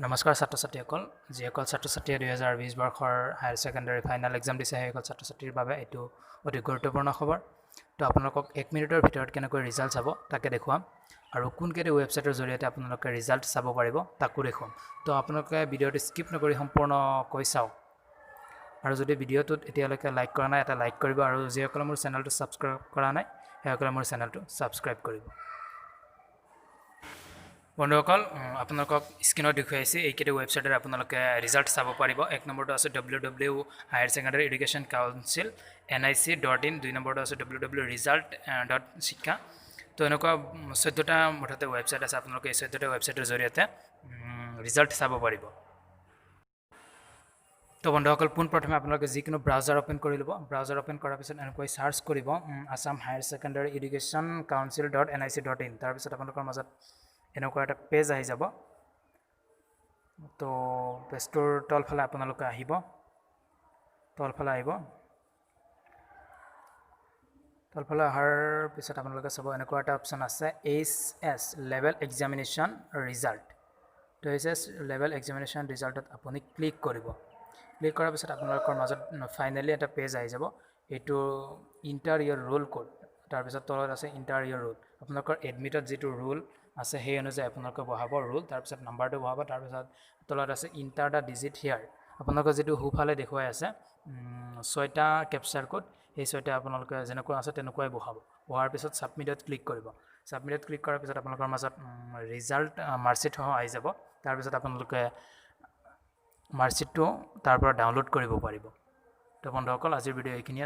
নমস্কাৰ ছাত্ৰ ছাত্ৰীসকল। যিসকল ছাত্ৰ ছাত্ৰীয়ে 2020 বৰ্ষৰ হায়াৰ ছেকেণ্ডেৰী ফাইনেল এক্সাম দিছে, সেইসকল ছাত্ৰ ছাত্ৰীৰ বাবে এইটো অতি গুৰুত্বপূৰ্ণ খবৰ। তো আপোনালোকক এক মিনিটৰ ভিতৰত কেনেকৈ ৰিজাল্ট চাব তাকে দেখুৱাম আৰু কোনকেইটা ৱেবছাইটৰ জৰিয়তে আপোনালোকে ৰিজাল্ট চাব পাৰিব তাকো দেখুৱাম। তো আপোনালোকে ভিডিঅ'টো স্কিপ নকৰি সম্পূৰ্ণকৈ চাওক আৰু যদি ভিডিঅ'টোত এতিয়ালৈকে লাইক কৰা নাই, এটা লাইক কৰিব আৰু যিসকলে মোৰ চেনেলটো ছাবস্ক্ৰাইব কৰা নাই, সেইসকলে মোৰ চেনেলটো ছাবস্ক্ৰাইব কৰিব। বন্ধুসকল, আপোনালোকক স্ক্ৰীণত দেখুৱাইছে, এইকেইটা ৱেবছাইটত আপোনালোকে ৰিজাল্ট চাব পাৰিব। এক নম্বৰটো আছে WW Higher Secondary Education Council NIC.in। দুই নম্বৰটো আছে WW result dot শিক্ষা। তো এনেকুৱা 14টা মুঠতে ৱেবছাইট আছে। আপোনালোকে এই 14টা ৱেবছাইটৰ জৰিয়তে ৰিজাল্ট চাব পাৰিব। তো বন্ধুসকল, পোনপ্ৰথমে আপোনালোকে যিকোনো ব্ৰাউজাৰ অ'পেন কৰি ল'ব। ব্ৰাউজাৰ অ'পেন কৰাৰ পিছত এনেকৈ চাৰ্চ কৰিব Assam Higher Secondary Education Council.nic.in। তাৰপিছত আপোনালোকৰ মাজত এনেকুৱা এটা পেজ আহি যাব। তো পেজটোৰ তলফালে আপোনালোকে আহিব, তলফালে আহিব। তলফালে অহাৰ পিছত আপোনালোকে চাব, এনেকুৱা এটা অপশ্যন আছে, H S level examination result. তো এইচ এছ লেভেল এক্সামিনেশ্যন ৰিজাল্টত আপুনি ক্লিক কৰিব। ক্লিক কৰাৰ পিছত আপোনালোকৰ মাজত ফাইনেলি এটা পেজ আহি যাব। এইটো ইণ্টাৰ ইয়ৰ ৰোল কোড, তাৰপিছত তলত আছে ইণ্টাৰ ইয়ৰ ৰোল। আপোনালোকৰ এডমিটত যিটো ৰোল আছে, সেই অনুযায়ী আপোনালোকে বহাব ৰোল, তাৰপিছত নাম্বাৰটো বহাব। তাৰপিছত তলত আছে ইণ্টাৰ the digit হিয়াৰ। আপোনালোকৰ যিটো সোঁফালে দেখুৱাই আছে ছয়টা কেপচাৰ কোড, সেই ছয়টা আপোনালোকে যেনেকুৱা আছে তেনেকুৱাই বহাব। বহাৰ পিছত ছাবমিটত ক্লিক কৰিব। ছাবমিটত ক্লিক কৰাৰ পিছত আপোনালোকৰ মাজত ৰিজাল্ট মাৰ্কশ্বিটসহ আহি যাব। তাৰপিছত আপোনালোকে মাৰ্কশ্বিটটো তাৰ পৰা ডাউনলোড কৰিব পাৰিব। তো বন্ধুসকল, আজিৰ ভিডিঅ' এইখিনিয়ে।